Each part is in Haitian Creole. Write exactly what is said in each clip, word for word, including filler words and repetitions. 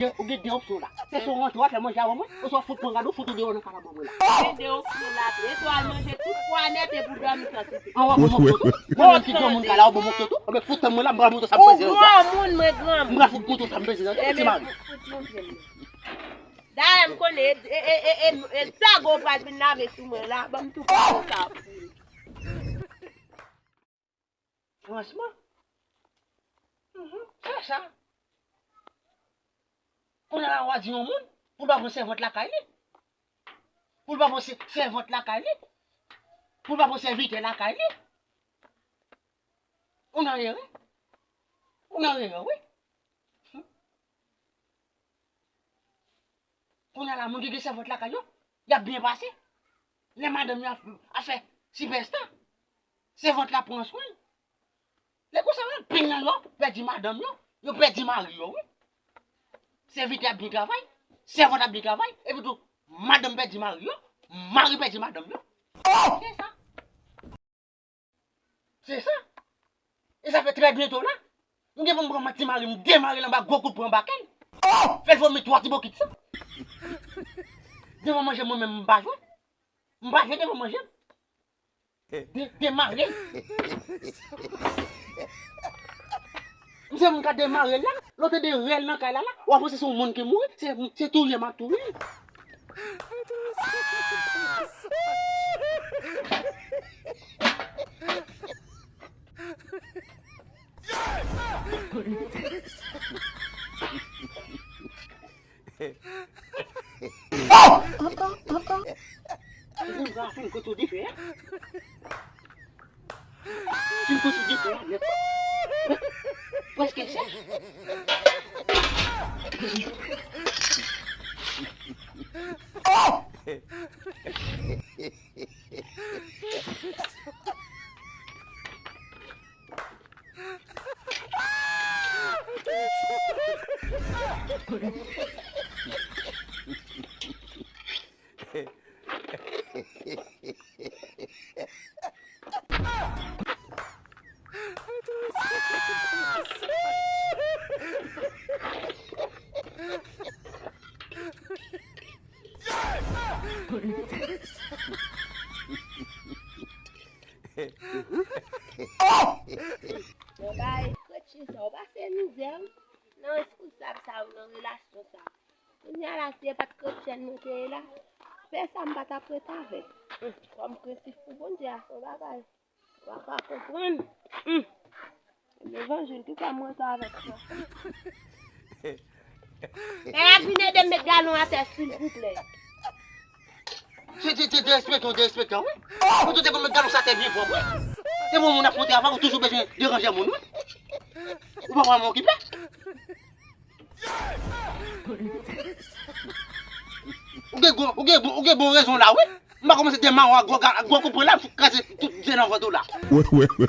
de, ou gen de opsyon la. Se swa w rantre, w al fè manje avè mwen, oswa w fout pran rad ou, fout ou deyò nan kay la ban mwen la. Gen de opsyon la tou. E swa w al manje tout pwa nèt epi w dòmi san sousi. An, w ap mokye tou. Mwen menm ki granmoun kay la, w ap mokye tou. Anben fout tann mwen la, m pral montre w sa m peze. Ou granmoun, mwen granmoun. M pral fout montre w sa m peze nan ti mari. Ebyen, fout montre m. Dayè, m konnen, e, e, e, e, e, e zago pral vin lave sou mwen la, ban m tou pran sa pou li. Franchman. Mhm, se sa. Kounye a la, w a di yon moun pou l pa pran sèvant lakay li. Pou l pa pran sè-, sèvant lakay li. Pou l pa pran sèvitè lakay li. Ou nan erè. Ou nan erè, wi. Kounye a la, moun ki gen sèvant lakay yo, y ap byen pase. Lè madanm yo ap, ap fè sipèsta, sèvant la pran swen l. Lè konsa, yo peng nan yo, pèdi madanm yo, yo pèdi mari yo, wi. Sèvitè ap byen travay, sèvant ap byen travay, epi tou, madanm pèdi mari yo, mari pèdi madanm yo. Se sa. Se sa. E sa fè trè byento la, m gen pou m pran ti mari m, demare l anba gwo kout pwen anba kè l. Fè l vomi twa ti bokit san. Devan manje mwen menm m pa jwe. M pa jwe devan manje m. De-, demare l. M se moun ka demare l la. Lè w tande rèl nan kay la la, w ap panse se yon moun ki mouri, se, se touye m ap touye l. Fin kout sou dife a. Fin kout sou dife a nèt. Prèske sèch. Yo bay kretyen sa, ou pase mizè wi. Nan espri sab sa yo, nan relasyon sa. Kounye a la, si e pa t kretyen mwen te ye la, pè sa m pa t ap ret avè l. Kòm prensip pou Bondye a, se yon bagay. Ou pa ka konprann. Hum. Levanjil, ki sa mwen sa avèk sa? Pè a vin ede m met galon atè, silvouplè. Se, se, se derespektan, derespektan, wi. Ou tou te konn met galon sou atè byen pwòp, wi. Se bon moun ap fè yon travay, ou toujou bezwen deranje moun, wi. Ou pa wè mwen okipe? Ou gen gwo, ou gen bon, ou gen bon rezon la, wi. M pa kòmanse demare ak gwo ga-, ak gwo koupon la, m fouke kraze tout zen nan vant ou la. Wè, wè, wè.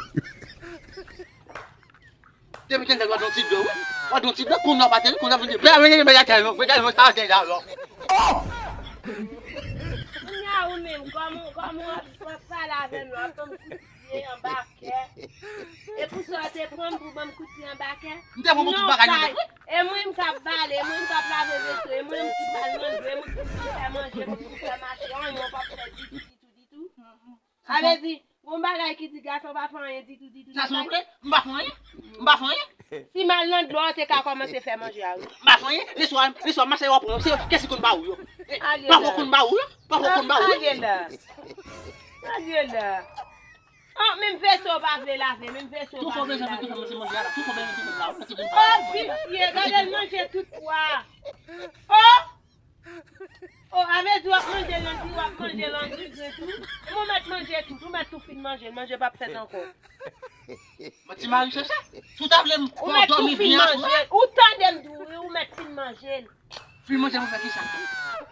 Depi tenten w a don ti dlo, wi. W a don ti dlo, kounye a w pa tenten, kounye a vin di, bè, bè, bè, bè, bè, bè, bè, bè, bè, bè, bè. Kounye a ou menm, kòman, kòman w ap, w ap pale avè m, w ap ban m kout pye anba kè. E pou sa w te pran m pou ban m kout pye anba kè? M te pran pou tout bagay nan tèt, wi. E mwen m k ap bale, e mwen m k ap lave veso, e mwen m ki pral nan dlo, e mwen ki pou fè manje, e mwen ki pou fè mache, anyen w p ap fè ditou, ditou, ditou. Sa vle di, gon bagay ki di gason pa fè anyen ditou, ditou. Sa se vre? M pa fè anyen. M pa fè anyen. Si m al nan dlo a, w te ka kòmanse fè manje a, wi. M pa fè anyen. Leswa, leswa, mache w ap pran. Se kès ki konn ba ou yo. Pafwa konn ba ou yo. Pafwa konn ba ou yo. Alye la. Alye la. An, menm veso w pa vle lave, menm veso w pa vle lave. Tou fò bezwen ki fè manje a la. Tou fò bezwen ki fè la. Ò, visye, gade l manje tout pwa. Ò! O, a vle di w ap manje lanti, w ap manje lanti grenn tou. Ou mèt manje tout, ou mèt tou fin manje l, manje p ap fèt ankò. Mwen ti mari chèchè, si w ta vle m fè w dòmi byen aswè. Ou tande m di w, wi, ou mèt fin manje l. Fin manje l pou fè kisa?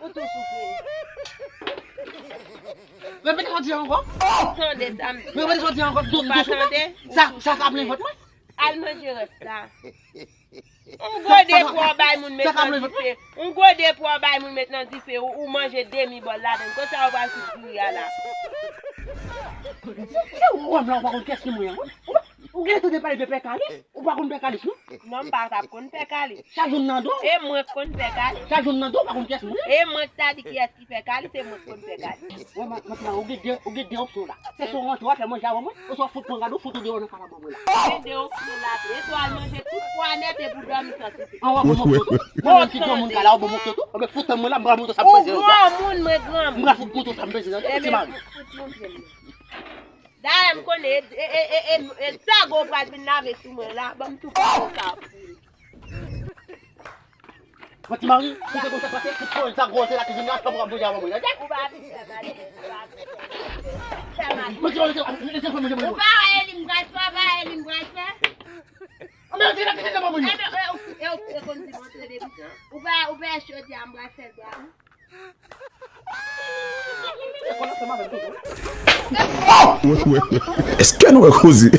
Ou tou soufri. Repete sa w di ankò. Ou tande sa m di a? Repete sa w di ankò. Ou pa tande? Sa, sa ka plen vant mwen? Al manje rès la. Yon gode pwa w bay moun met nan dife. Yon gode pwa w bay moun met nan dife, ou, ou manje demi bòl ladan l. Konsa yo pral fout bouyi a la. Se, se ou wè m la, ou pa konn kiyès ki mwen an, wi. Ou pa, Ou gen tande pale de pè Kalis? Ou pa konn pè Kalis, non? Non, m pa t ap konn pè Kalis. Chak jou m nan do. E mwen k konn pè Kalis. Chak jou m nan do, ou pa konn kiyès mwen ye. E mwen k ta di kiyès ki pè Kalis, se mwen k konn pè Kalis. Wè, ma, ma, ma, ou gen de, ou gen de opsyon la. Se swa w rantre, w al fè manje avè mwen, oswa w fout pran gade, w fout ou deyò nan kay la ban mwen la. Gen de opsyon la tou. E swa w al manje tout pwa nèt epi w dòmi san soupe. An, w ap ban m opsyon tou. Mwen menm ki granmoun kay la, w ap ban m opsyon tou. Anben, fout tann mwen la, m pral montre w sa m peze. Ou granmoun, mwen granmoun. M pral fout montre w sa m peze, tande, ti mari. Dayè, m konnen e, e, e, e, e, e, zago pral vin lave sou mwen la. Ban m tou pran sa pou li. Mwen ti mari, ou te konn sa pase, tout pwòl zago antre lakizin la, chanm w ap manje avan mwen, tande? Ou pa vin fè manje, ou pa vin fè manje. Mwen ti mari, lese fè manje mwen. Ou pa wè Eli m pral fè, ou pa wè Eli m pral fè. Anben, antre lakizin la ban mwen. Enben, e, ou, e, ou te konn di m antre depi. Ou pa, ou pa wè chòdya m pral fè bwa. Èske nou wè koze?